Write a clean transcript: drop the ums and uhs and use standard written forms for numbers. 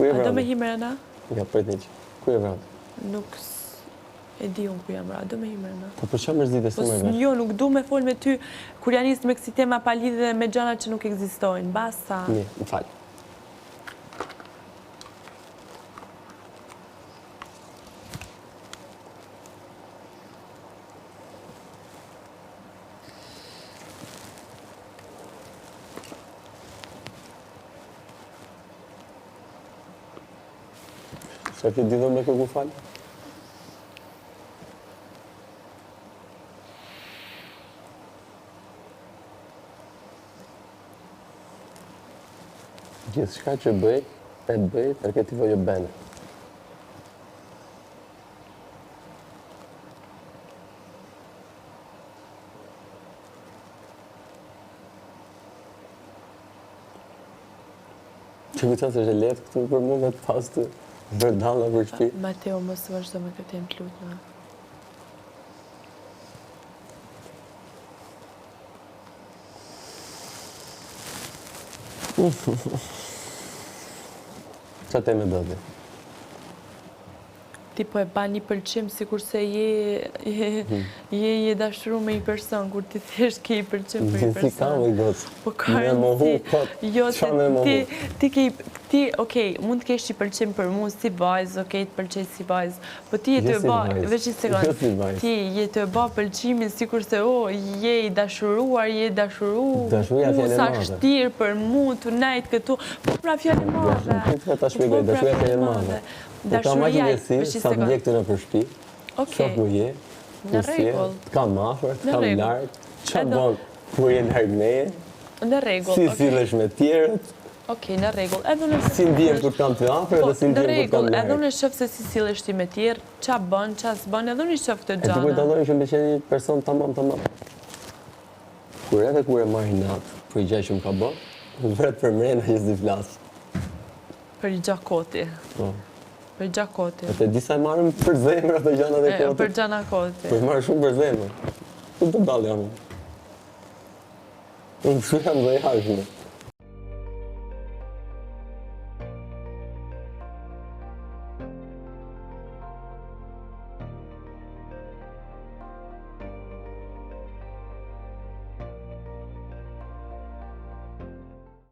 Ku je A do vrarë? me hi mrena? Ja, prit një çik. Ku je vrarë? Nuk e di unë ku jam vrarë. A do me hi mrena? Po për çfarë mërzitesh Po s'e marr vesh? jo, nuk du me fol me ty kur ja nis me kësi tema pa lidhje me gjana që nuk ekzistojnë. Basta. Mirë, më fal. Sa ke ditë me kërku falje? Gjithçka që bëj, e bëj perché ti voglio bene. Që kujton se është e lehtë këtu për mu me të pas të vërdalla për shtëpi? Mateo, mos vazhdo me këtë temë, të lutna. Ça teme do ti? Ti po e ban një pëlqim sikurse je je je je dashuru me një person kur ti thjesht ke një pëlqim për një Si ka person. më gocë? Po ka Me mohu rëndësi. kot. Jo, Qa se me mohu? ti ti ke ti okay, mund të kesh një pëlqim për mua si vajzë, okay, të pëlqej si vajzë. Po ti je Jo tu e si ba, vajzë. veç një sekond. Jo si vajzë. Ti je tu e ba pëlqimin sikurse o je i dashuruar, je i dashuru. Dashuria U, fjalë e sa madhe. shtirë për mu të nejt këtu. Po pra fjalë e madhe. Prit ta Po shpjegoj, pra dashuria fjalë fjalë e e madhe. madhe. Po kam aq Dashuria, ndjesi veç një sa të sekond. ndjek këtu nëpër shtëpi. Okej. Shoh ku je, Në ku s'je, rregull. të kam afër, të Në kam rregull. larg, ça Edhe bën kur je larg meje, në rregull, si okej. sillesh me tjerët, Okej, në rregull. Edhe unë si ndihem kur të kam ty afër Po, dhe si në ndihem kur të rregull, kam edhe larg. unë e shoh se si sillesh ti me tjerë, ça bën, ça s'bën, edhe unë i shoh këto E ti po i gjana. dalloj që më pëlqen një person tamam tamam. Kur edhe kur e marr inat për një gjë që më ka bë, më vret për mrena që s'i flas. Për gja koti. Po. Për gja koti. E të disa e marrëm për zemër ato gjanat e kotit. Për gjana koti. Po i marr shumë për zemër. Ku të dal jam? Unë kështu jam dhe jashtë.